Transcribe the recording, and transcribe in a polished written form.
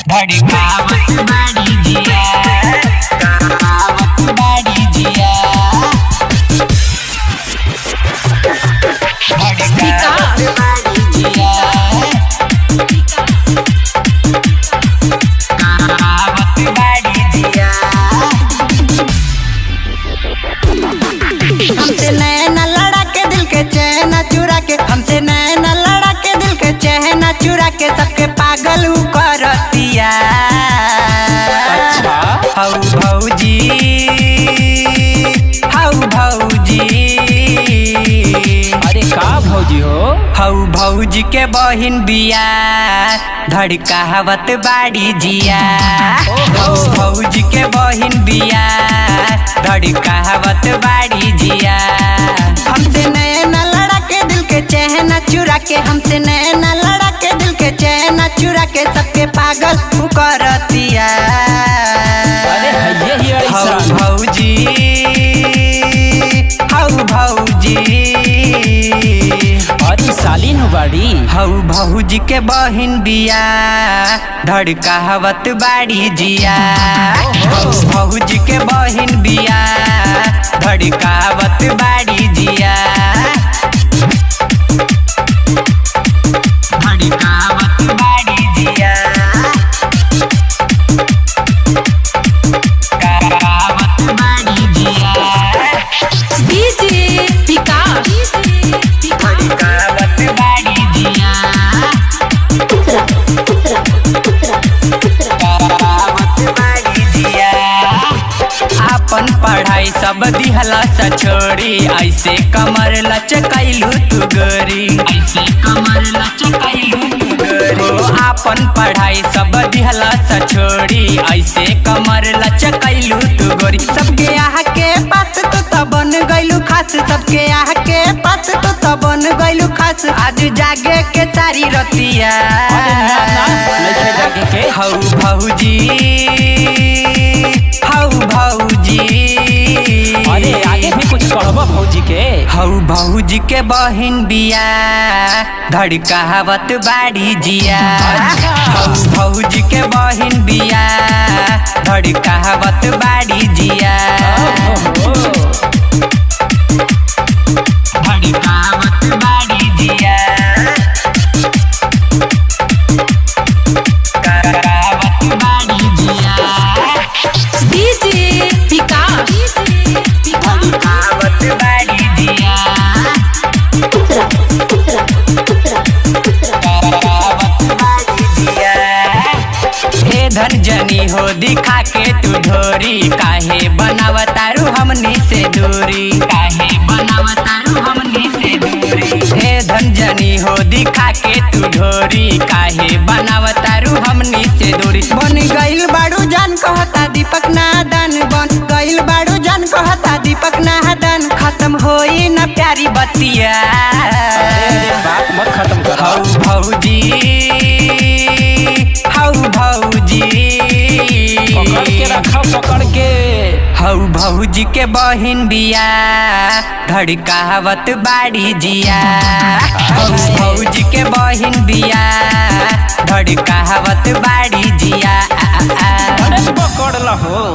धड़कावत बाड़ी जिया, कावत बाड़ी जिया, धड़कावत बाड़ी जिया, कावत बाड़ी जिया। हमसे नैना लड़ा के दिल के चैन चुरा के, हमसे नैना लड़ा के दिल के चैन चुरा के सबके पागल उ करतिया। अच्छा। हऊ भौजी, हऊ भौजी, अरे का भौजी हो? हऊ भौजी के बहिन बिया, धड़कावत बाड़ी जिया। हऊ भौजी के बहिन बिया, धड़कावत बाड़ी जिया। हमसे नैना लड़ा के दिल के चैन चुरा के, हमसे नैना लड़ा के दिल के चैन चुरा के सबके पागल उ करतिया। अरे हइये ही हऊ ऐसन। भौजी, हऊ भौजी, अरे सालीन हो बाड़ी। हऊ भौजी के बहिन बिया, धड़कावत बाड़ी जिया। हऊ भौजी के बहिन बिया, धड़कावत बाड़ी जिया, धड़कावत बाड़ी जिया, कावत बाड़ी जिया, डीजे विकास, धड़कावत बाड़ी जिया, कावत बाड़ी जिया। आपन पढ़ाई सब दिहला स छोड़ी, ऐसे कमर लचकैलू तू गोरी, ऐसे कमर लचकैलू तू गोरी। आपन पढ़ाई सब दिहला स छोड़ी, ऐसे कमर लचकैलू तू गोरी। सबके आह के पास तो त बन गइलू खास, सबके आह के पास तो त बन गइलू खास। आज जागे के सारी रतिया। अरे ना ना, नइखे जागे के। हऊ भौजी, हऊ भौजी, अरे आगे भी कुछ कहबो भौजी के? हऊ भौजी के बहिन बिया, धड़कावत बाड़ी जिया। हऊ भौजी के बहिन बिया, धड़कावत बाड़ी जिया, ओहो। धड़कावत बाड़ी जिया, कावत बाड़ी जिया, डीजे विकास, धड़कावत बाड़ी जिया, कावत बाड़ी जिया। हे धन जनी हो दिखा के तू ढोरी, काहे बनावतारू हमनी से दूरी, काहे बनावतारू हमनी से दूरी। हे धन जनी हो दिखा के तू ढोरी, काहे बनावतारू हमनी से दूरी। बन गइल बाड़ू जान कहता दीपक नादन, बन गइल बाड़ू जान कहता दीपक नादन। खत्म होई ना प्यारी बतिया। अरे अरे बात मत खत्म कर। हऊ भौजी, हऊ भौजी, पकड़ के रखा, पकड़ के। हऊ भौजी के बहिन बिया, धड़कावत बाड़ी जिया। हऊ भौजी के बहिन बिया, धड़कावत बाड़ी जिया। अरे पकड़ लहो।